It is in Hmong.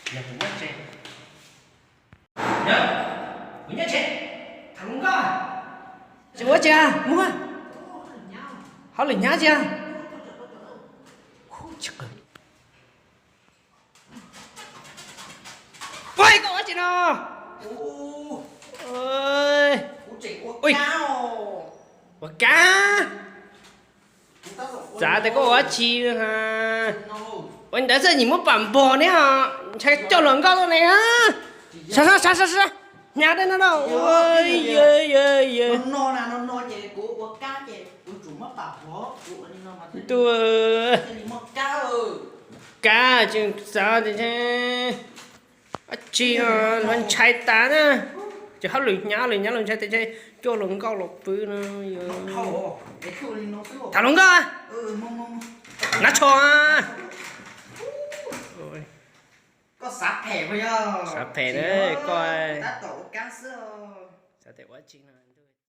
Yog tus nyob tsev, yog tus nyob tsev, tham hluas nkauj. Tseem ua tsev muag, hauj lwm hnyav tsev. Ua koj ua tsev no. Ua kab. Xav tias koj ua dab tsi. Ua ntawd xwb nim muab pam npog ne, ntshai coj hluas nkauj tuaj ne. Sav sav sav sav, hnyav dab no no. Kab tseem xav tias dab tsi no, luag ntshai tas na. Ces hauj lwm hnyav, hauj lwm hnyav, luag ntshai tias coj hluas nkauj los pw no. Tham hluas nkauj, hnav tsho. Xav phem na koj. Xav tias ua dab tsi no.